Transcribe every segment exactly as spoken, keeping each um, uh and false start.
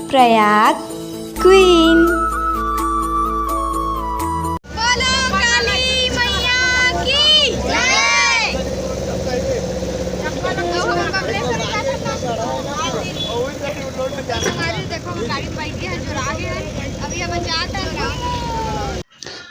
Prayag queen. बोलो काली मैया की जय। देखो, हम गाड़ी में बैठ गए हैं, जो आगे है, अभी हम जाते हैं।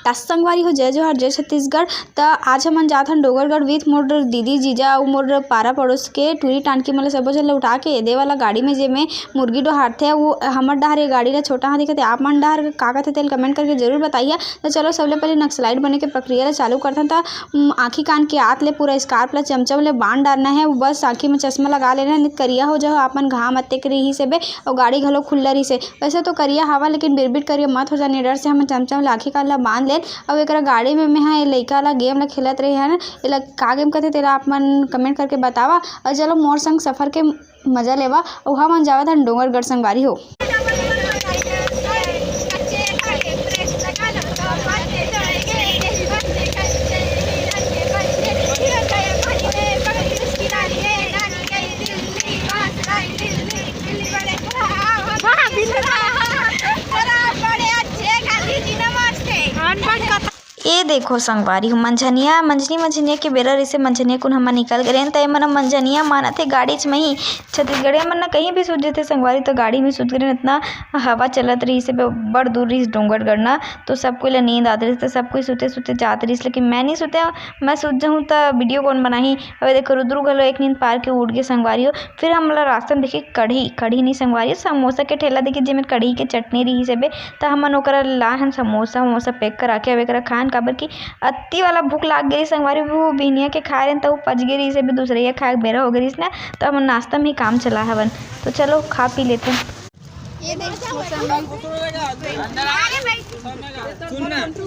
त संगवारी हो, जय जोहार, जय छत्तीसगढ़। त आज हमन जात हन डोंगरगढ़ with मोर दीदी, जीजा अउ मोर पारा पड़ोस के टूरी टानकी मन ल सबो झन ल उठा के एदे वाला गाड़ी में, जेमे मुर्गी डोहारथे। वो हमर डहर ये गाड़ी ल छोटा हा दिखथे, आप मन डहर का कथे तेल comment करके जरूर बताइए। त चलो, सबले पहले नक्सलाइट बने के प्रक्रिया ल चालू करथन। त, उम, आँखी कान के आत ले पूरा scarf ल चमचम ले बांध डारना है। बस आँखी में चश्मा लगा लेना है, नहीं त करिया हो जाओ, आप मन घाम अतेक रही से बे, अउ गाड़ी घलो खुल्ला रही से। वैसे तो करिया हवा, लेकिन बिरबिट करिया मत हो जाने डर से हमन चमचम ल आँखी कान ल बांध लेन। अउ एकरा गाड़ी में मेहा ए लइका ला गेम ला खेलत रहे हन। एला का गेम कथे तेला आप मन comment करके बतावा। अउ चलो मोर संग सफर के मजा लेवा। अउ हमन जावत हन डोंगरगढ़ संगवारी हो। ए देखो संगवारी हो, मंझनिया, मंझनी मंझनिया के बेरा रहिसे, मंझनिया कुन हमन निकल गे रहेन, त ए मन मंझनिया मानत हे गाड़ी च मही। छत्तीसगढ़िया मन न कहीं भी सूत जथे संगवारी, तो गाड़ी में सूत गे रहेन। इतना हवा चलत रहिसे, बड़ दूर रहिस डोंगरगढ़ न, तो सब कोई ला नींद आत रहिस, तो सब कोई सुते सुते जात रहिस, लेकिन मैं नहीं सुते। मैं सूत जाहूँ त video कौन बनाही? अब देखो रुद्रू घलो एक नींद पार के उठ गे संगवारी हो। फिर हमला रास्ता में देखिए कढ़ी, कढ़ी नहीं संगवारी, समोसा के ठेला देखिए, जेमे कढ़ी के चटनी रहिस हे बे। त हमन ओकरा लाए हन समोसा वमोसा pack करा के, अब एकरा खान, काबर कि अत्ती वाला भूख लाग गे रहिस संगवारी। वो बिहनिया के खाए रहेन, त वो पच गे रहिस हे बे, दूसरइया खाए के बेरा हो गे रहिस ना, त हमन नाश्ता में ही काम चला हवन। तो चलो खा पी लेते हैं। ये देख, मौसम में। अंदर आ। सुन ना, एक तो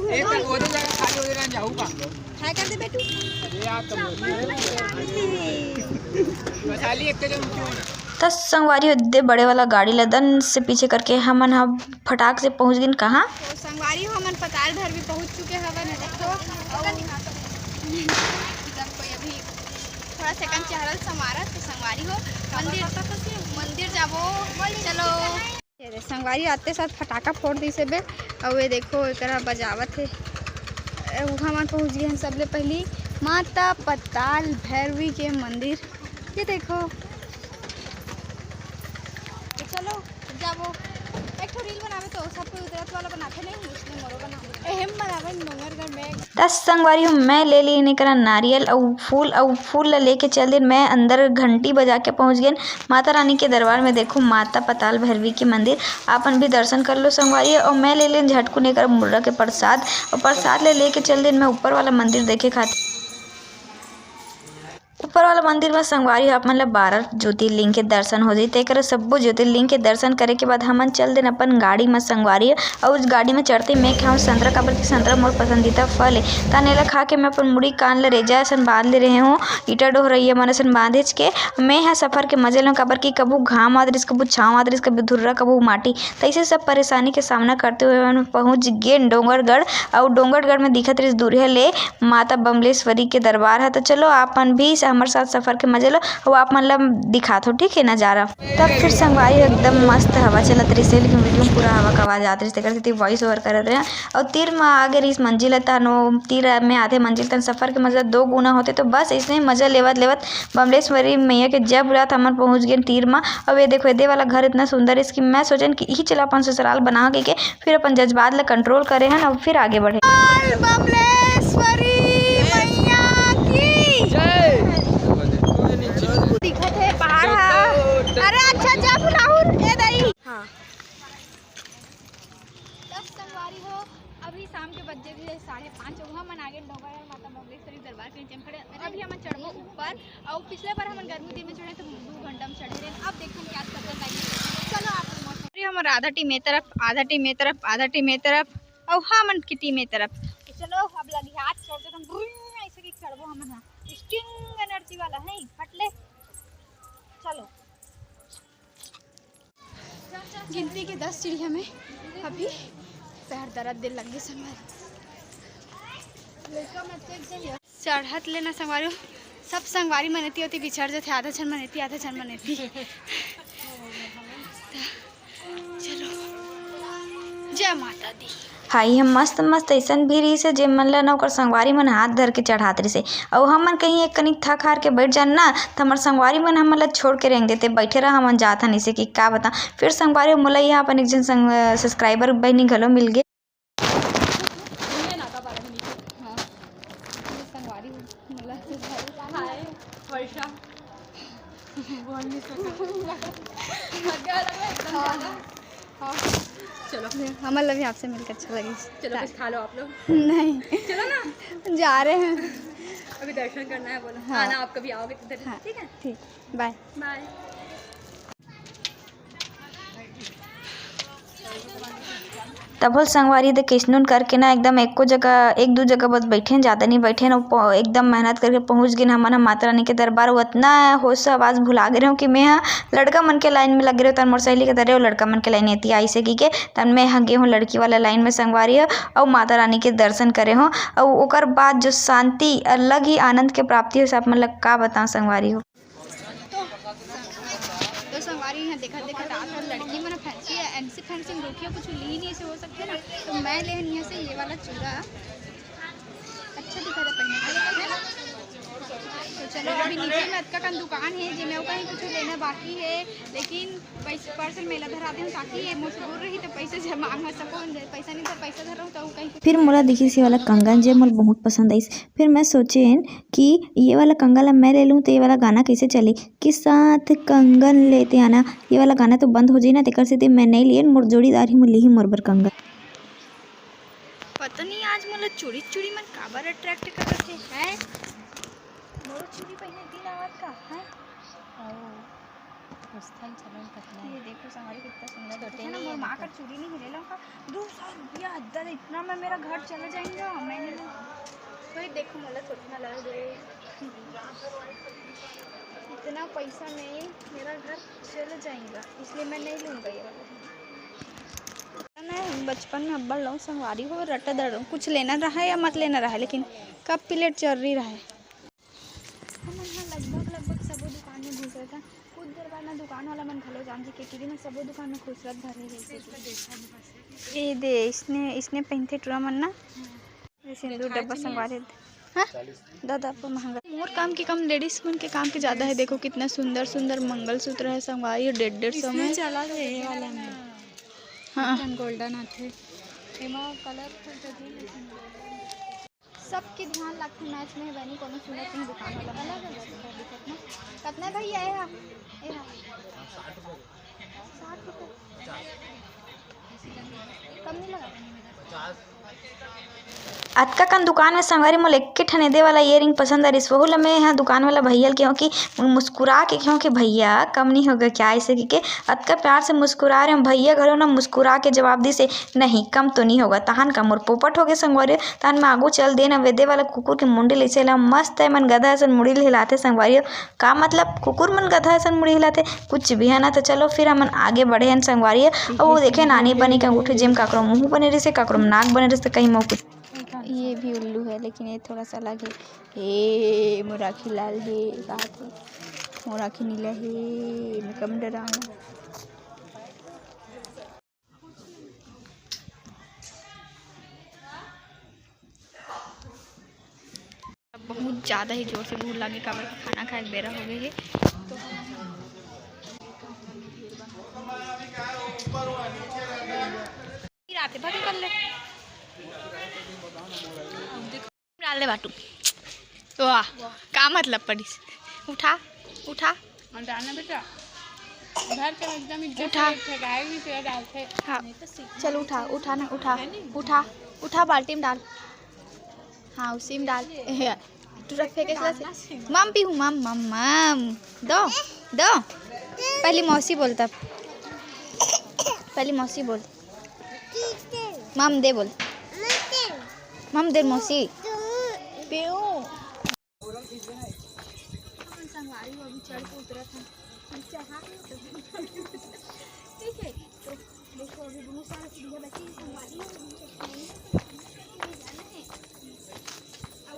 ओदे जाके खाली ओदे रहन जाहू का। हाय कर दे बेटू। ये आप तो बोल। वैशाली एक तो जन क्यों ना? त संगवारी हो दे बड़े वाला गाड़ी ल दन से पीछे करके हमन ह फटाक से पहुंच गिन कहाँ। तो संगवारी हो, हमन पताल भैरवी पहुंच चुके हवन। देखो, अउ जब कोई अभी थोड़ा second चेहरा ल संवारा, तो संगवारी हो, मंदिर, मंदिर जाबो। चलो। ये दे, संगवारी आते साथ फटाका फोड़ दिस हे बे। अउ ये देखो, एकरा बजावत हे। ए, उहाँ मन पहुँच गए हैं सबले पहली माता पताल भैरवी के मंदिर। ये देखो, तो चलो जाबो, एक ठो reel बनावे तो सब कोई उतरत वाला बनाथे नहीं, इसलिए मोरो बना दे। एहम बनावे डोंगरगढ़ में। त संगवारी हो, मैं ले लीन एकरा नारियल अउ फूल, अउ फूल ल लेके चल देन मैं अंदर, घंटी बजा के पहुँच गेन माता रानी के दरबार में। देखो माता पताल भैरवी के मंदिर, आपन भी दर्शन कर लो संगवारी हो। अउ मैं ले लेन झटकुन एकर मुर्रा के प्रसाद, अउ प्रसाद ले लेके चल देन मैं ऊपर वाला मंदिर देखे खातिर। ऊपर वाला मंदिर में संगवारी हो, आप मन ल बारह ज्योतिर्लिंग के दर्शन हो जाई। तेकर सब्बो ज्योतिर्लिंग के दर्शन करे के बाद हमन चल देन अपन गाड़ी में संगवारी हो। अउ उस गाड़ी में चढ़ते मैं खाऊं संतरा, काबर कि संतरा मोर पसंदीदा फल हे। तन एला खा के मैं अपन मुड़ी कान ल रेजा असन बांध ले रहे हूँ, ईटा डोहरइया मन असन बांधेच के। मैं ह सफर के मजे लेहूं, काबर कि कभू घाम आत रिस, कभू छाँव आत रिस, कभू धुर्रा, कभू माटी, तइसे सब परेशानी के सामना करते हुए हमन पहुँच गेन डोंगरगढ़। अउ डोंगरगढ़ में दिखत रिस दूरिहा ले माता बमलेश्वरी के दरबार ह। तो चलो आप मन भी हमर साथ सफर के मजे लो, अउ आप मन ला दिखात हो, ठीक है, नजारा। तब फिर संगवारी एकदम मस्त हवा चलत रहिस हे, लेकिन video में पूरा हवा के आवाज आत रहिस हे, तेकर सेती voice over करत रहे। अउ तीर म आगे रहिस मंजिल ह, तहन ओ तीर में आधे मंजिल तहन सफर के मजा दो गुना होथे। तो बस अइसने मजा लेवत लेवत बमलेश्वरी मैया के जय बुलात हमन पहुंच गेन तीर म। अउ ये देखो, एदे वाला घर इतना सुंदर हे कि मैं सोचेन कि इही चला अपन ससुराल बना के, के फिर अपन जज्बात ला control करे हन अउ फिर आगे बढ़े। बमलेश्वरी मैया की जय। दिखत हे पहाड़ ह। अरे अच्छा, जा फुलाहुर, ए दई। हाँ। तब संगवारी हो, अभी शाम के बजे भी साढ़े पाँच, वहाँ मन आगे डोंगरगढ़ माता बमलेश्वरी दरबार के नीचे में खड़े। अभी हमन चढ़बो ऊपर, अउ पिछले बार हमन गर्मी दिन में चढ़े तो दू घंटा में चढ़े रहे। अब देखन क्या कतन लागी। चलो आप मन मौसम। अभी हमर आधा team ए तरफ, आधा team ए तरफ, आधा team ए तरफ, अउ हमन की team ए तरफ। तो चलो अब लगी हाथ चढ़ के हम ऐसे की चढ़बो हमन, हाँ। Sting energy वाला है, फट ले। चलो। गिनती के दस सीढ़ी हमें अभी पैर दर्द दे लग गए संगवारी। चढ़त लेना संगवारी, सब संगवारी मन एती ओती बिछड़ जथे, आधा झन मन एती, आधा झन मन एती। माता दी। हाँ, ये मस्त मस्त अइसन भी रहिस हे, जे मन ल ना ओकर संगवारी मन हाथ धर के चढ़ात रहिस हे। अउ हमन कहीं एक कनिक थक हार के बैठ जान ना, त हमर संगवारी मन हमन ल छोड़ के रेंग देते, "बैठे रह, हमन जात हन," अइसे कि का बता। फिर संगवारी, मोला यहाँ अपन एक झन संग-, subscriber बहिनी घलो मिल गे। हाँ, ये संगवारी मोला हाय, वर्षा। बोल नहीं सकत। मजा आ लगा एकदम हाँ। ज्यादा। हाँ। चलो। हमर ला भी आपसे मिलकर अच्छा लगे। चलो, कुछ खा लो आप लोग। नहीं। चलो ना। जा रहे हैं। अभी दर्शन करना है, बोलो। हाँ। आना, आप कभी आओगे तो इधर, हाँ, ठीक है? ठीक। बाय। बाय। तभो ले संगवारी दे किसनुन करके ना एकदम एको जगह, एक दू जगह बस बैठेन, जादा नहीं बैठेन, अउ प-, एकदम मेहनत करके पहुँच गेन हमन ह माता रानी के दरबार। अउ अतना होश आवाज भुला गे रहेंव कि मैं ह लड़का मन के लाइन में लगे रहेंव, तन मोर सहेली के धरे, "ओ लड़का मन के लाइन एती आइस हे," कहिके, तन मैं ह गे हूँ लड़की वाला लाइन में संगवारी हो, अउ माता रानी के दर्शन करे हूँ, अउ ओकर बाद जो शांति, अलग ही आनंद के प्राप्ति हो, से आप मन ल का बताऊँ संगवारी हो। तो, तो संगवारी, यहाँ देखत देखत आखिर लड़की मन फैंसी है, ऐसी फैंसी में रुकियो कुछ ली नहीं, ऐसे हो सकते ना। तो मैं लेहन यहाँ से ये वाला चूड़ा, अच्छा दिखा था पहने के बाद, है ना? तो चलो, अभी नीचे में अतका कन दुकान है, जेमे अउ कहीं कुछ लेना बाकी है, लेकिन पैसे, पर्स में ला धरा देहूँ, ताकि ये मजबूर रही तो पैसे जमा मांग सको, पैसा नहीं तो पैसा धर रहूँ तो कहीं कुछ फिर मोला दिखिस ये वाला कंगन, जे मोला बहुत पसंद आइस। फिर मैं सोचेन कि ये वाला कंगन ला मैं ले लूँ, तो ये वाला गाना कैसे चले कि साथ कंगन लेते आना। ये वाला गाना तो बंद हो जाई ना, तेकर सेती मैं नहीं लेन, मोर जोड़ीदार ही मोर लिही मोर बर कंगन। पता नहीं आज मोला चूड़ी चूड़ी मन काबर अट्रैक्ट करत हे, हैं? मोर चूड़ी पहिने दिन आवत का, हैं? आओ, स्थल चलन कतना ये हे। देखो संगवारी, कितना सुंदर छोटे दिखत हे ना, नहीं मोर है माँ का लेकिन। चूड़ी नहीं ले लूँ का। दो सौ रुपया, दादा, इतना में मेरा घर चला जाएगा। मैं नहीं लूँ। भाई देखो, मोला थोड़ी ना लग रही, इतना पैसा में मेरा घर चला जाएगा, इसलिए मैं नहीं लूँगा ये वाला। मैं बचपन में अब्बड़ लूँ संगवारी हो, रट्टा दड़ कुछ लेना रहा या मत लेना रहा, लेकिन कप प्लेट जरूरी रहा। हमन ह लगभग, लगभग सबो दुकान में घुसरत हन। कुछ देर बाद ना दुकान वाला मन घलो जान जी के टीवी में सबो दुकान में खुसरत भरे हे। ए दे, इसने, इसने पहिनथे टूरा मन ना। हाँ। ये सिंदूर डब्बा संगवारी। हाँ? दादा, अब महंगा। मोर काम के कम, लेडीज मन के काम के ज्यादा है। देखो कितना सुंदर, सुंदर मंगलसूत्र है संगवारी, डेढ़, डेढ़ सौ में। चला ये वाला में। हाँ। गोल्डन आथे। एमा कलरफुल तो दे, लेकिन सबके ध्यान लागथे मैच में, बनी कोनो सुनत नहीं दुकान वाला मन अलग अलग दिखत ना। कतना भैया, ए हा, ए हा। साठ रुपये। कम नहीं लगा? अतका कन दुकान में संगवारी मोला एके ठन एदे वाला ईयरिंग पसंद आ रिस, वहू ल मैं ह दुकान वाला भैया ल केहों कि मुस्कुरा के केहों कि भैया कम नहीं होगा क्या, ऐसे कहिके अतका प्यार से मुस्कुरा रहे हैं। भैया घलो ना मुस्कुरा के जवाब दिस हे, नहीं, कम तो नहीं होगा। तहान का मोर पोपट हो गए संगवारी, तहान मैं आगू चल देन, वेदे वाला कुकुर के मुंडी ले चला मस्त है, मन गधा असन मुड़ी ले हिलाथे संगवारी। का मतलब, कुकुर मन गधा असन मुड़ी हिलाथे, कुछ भी है ना। तो चलो फिर हमन आगे बढ़े हन संगवारी। अउ वो देखे नानी बनी के अंगूठी, जेम काकरो मुंह बने रिसे, काकरो नाक बने रिसे, कहीं मुंह कुछ। ये भी उल्लू है, लेकिन ये थोड़ा सा अलग है। ए, मोर आँखी लाल हे, का हे? मोर आँखी नीला हे, मैं कम डराऊँ। बहुत ज़्यादा ही जोर से भूख लागे, काबर के खाना खाए के बेरा हो गए हे। तो रात भर कर ले। डाल दे बाटू। वाह, का मतलब पड़िस? उठा, उठा। और डालना बेटा, घर के एकदम इज्जत उठा। से फेंकाए भी तेरा डालते। हाँ, चल उठा, उठा ना, उठा, उठा, उठा, बाल्टी में डाल। हाँ, उसी में डाल। टूरा फेंके से मम पीहूँ, मम, मम, मम। दो, दो। पहली मौसी बोल तब। पहली मौसी बोल। मम दे बोल। मम दे मौसी। पीहूँ। अपन संगवारी हो अभी चढ़ के उतरत हन। चढ़ा के उतरत हन। ठीक है, तो देखो अभी बहुत सारा सीढ़ियाँ बची हैं संगवारी हो, अभी चढ़ के नहीं जाना है। अब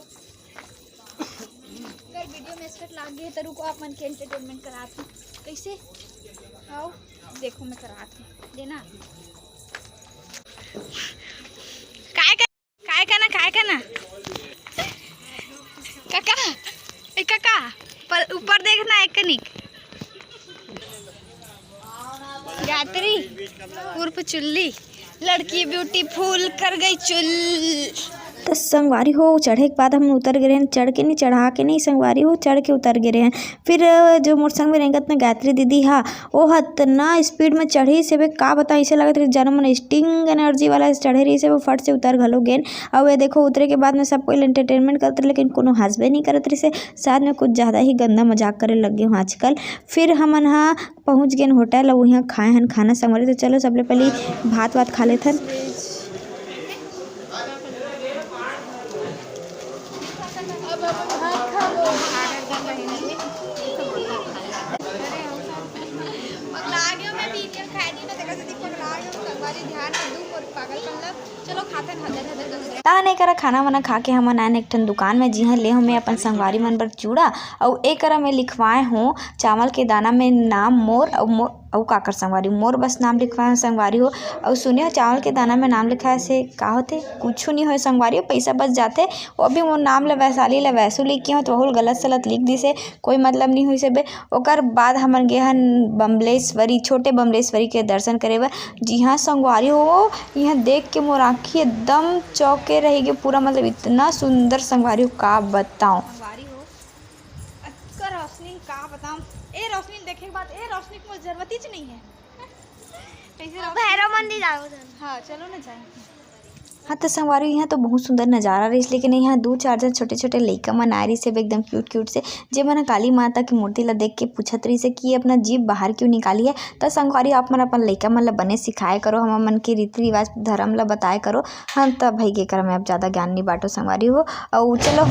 अगर वीडियो में स्कट लाग गए तो रुको, आप मन के एंटरटेनमेंट करात हूँ। कैसे? आओ देखो मैं करात हूँ, देना। काय का, काय का ना, काय का ना? काका, ए काका, पर ऊपर देखना एक कनिक। गायत्री उर्फ चुल्ली, लड़की ब्यूटीफुल कर गई चुल। त संगवारी हो, चढ़े के बाद हम उतर गे रहेन, चढ़ के नहीं, चढ़ा के नहीं संगवारी हो, चढ़ के उतर गे रहेन। फिर, अ, जो मोर संग में रेंगत न गायत्री दीदी हा, वो ह इतना स्पीड में चढ़ी से बे का बता, ऐसे लगत रहे जनो मन स्टिंग एनर्जी वाला चढ़े रही से, वो फट से उतर घलो गेन। अउ ये देखो, उतरे के बाद में सब कोई एंटरटेनमेंट करत रहे, लेकिन कोनो हंसबे नहीं करत रही से। शायद में कुछ ज़्यादा ही गंदा मजाक करे लग गए हो आजकल। फिर हमन हा पहुँच गेन होटल, अउ इहाँ खाए हन खाना संगवारी। तो चलो, सबले पहले भात वात खा लेथन। चलो खाथन हदर हदर दूसरे। ताहन एकरा खाना वाना खा के हमन आएन एक ठन दुकान में, जिहाँ ले हमें अपन संगवारी मन बर चूड़ा, अउ एकरा में लिखवाए हो चावल के दाना में नाम मोर, अउ मो-, अउ काकर संगवारी, मोर बस नाम लिखवाए हो संगवारी हो। अउ सुने हो, चावल के दाना में नाम लिखाए से का होथे? कुछु नहीं होय संगवारी हो, पैसा बच जाथे। वो भी मोर नाम ला, वैशाली ला वैसू लिखे हो, तो वहू गलत सलत लिख दिसे, कोई मतलब नहीं हुई से बे। ओकर बाद हमन गे हन बमलेश्वरी, छोटे बमलेश्वरी के दर्शन करे बर। जी हाँ संगवारी हो, यहाँ देख के मोर आँखी एकदम चौके रह गे पूरा, मतलब इतना सुंदर संगवारी हो, का बताऊँ। संगवारी हो, अतका रोशनी का बताऊँ, ए रोशनी देखे के बाद ए रोशनी के मोर जरूरत ही नहीं है। कैसे रोशनी? भैरव मंदिर जाओ। हाँ, चलो ना जाए। हाँ, तो संगवारी, यहाँ तो बहुत सुंदर नज़ारा रहिस, लेकिन यहाँ दू चार झन छोटे-छोटे लइका मन आए रहिस हे, एकदम क्यूट क्यूट से, जे मन ह काली माता के मूर्ति ला देख के पूछत रहिस हे कि ये अपना जीभ बाहर क्यों निकाली है। त संगवारी, आप मन अपन लइका मन ला बने सिखाए करो, हमर मन के रीति रिवाज धर्म ला बताए करो। हाँ, त भाई के करा में अब ज़्यादा ज्ञान नहीं बांटो संगवारी हो। अउ चलो।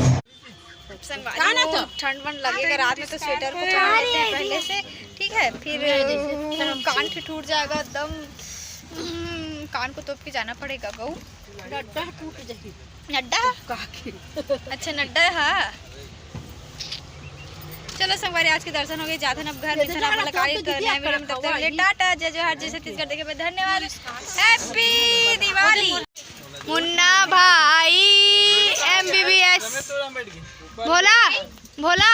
संगवारी हो, ठंड वंड लगेगा रात में तो स्वेटर को पहन लेते हैं पहले से, ठीक है? फिर कान ठिठुर जाएगा एकदम। हम्म, कान को तोप के जाना पड़ेगा गऊ। नड्डा टूट जाही। नड्डा? काकी। अच्छा, नड्डा है, हाँ। चलो संगवारी, आज के दर्शन हो गए, जाथन अब घर। मिलथन आप मन ला काली नया वीडियो में, तब तक के लिए टाटा, जय जोहार, जय छत्तीसगढ़। देखे बर धन्यवाद। हैप्पी दिवाली। मुन्ना भाई एमबीबीएस। भोला, भोला,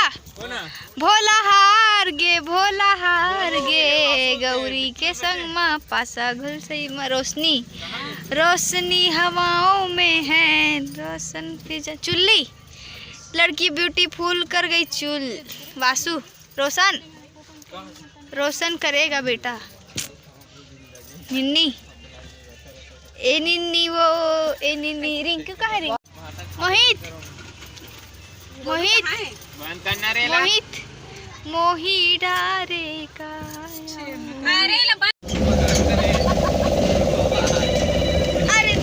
भोला हार गे, भोला हार गे, गौरी के संग मा पासा घुलसई मा। रोशनी, रोशनी हवाओं में है, रोशन फिजा। चुल्ली, लड़की ब्यूटीफुल कर गई चुल। वासु, रोशन, रोशन करेगा बेटा। निन्नी, ए निन्नी वो, ए निन्नी, रिंकू कहाँ है रिंकू? मोहित, मोहित, बंद करना रे ला। मोहित, मोही डारे का। अरे ला बंद। अरे,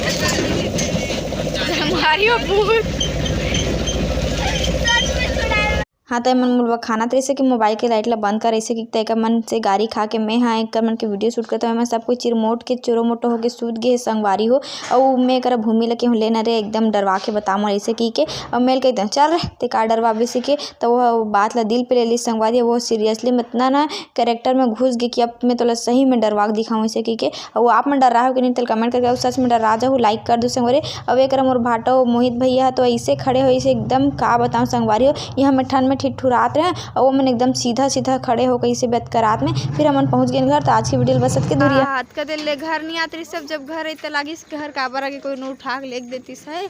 मारियो भूत। हाँ, त एमन मोला खाना त रहिसे कि मोबाइल के लाइट ला बंद कर रहिसे कि त एकर मन से गारी खा के मैं हा एकर मन के वीडियो शूट करत हूँ। एमन सब कोई चिरमोट के चोरो मोटो होके सूत गे हे संगवारी हो। अउ मैं एकर भूमि ला केहू ले न रे, एकदम डरवा के बता मोर अइसे कि के। अउ मैं कहित हूँ, "चल रे, ते का डरवाबे?" से के। त वो बात ला दिल पे ले ली संगवारी। वो सीरियसली में इतना ना कैरेक्टर में घुस गे कि अब मैं तोला सही में डरवा के दिखाऊँ अइसे कि के। अउ आप मन डर्रा हो कि नहीं, तेला कमेंट करके, अउ सच में डर्रा जाहू, लाइक कर दू संगवारी। अउ एकर मोर भाटो मोहित भैया ह तो ऐसे खड़े हो, ऐसे एकदम का बताऊं संगवारी हो, यहाँ में ठंड में ठिठुरात रहे, अउ वो मन एकदम सीधा सीधा खड़े हो कैसे बात करात में। फिर हमन पहुँच गए घर, तो आज की वीडियो बस अतके दूरिया। हाँ, अतका देर ले घर नहीं आत रही सब, जब घर आई त लागिस घर काबर आगे कोई नू उठा के लेग देतिस है।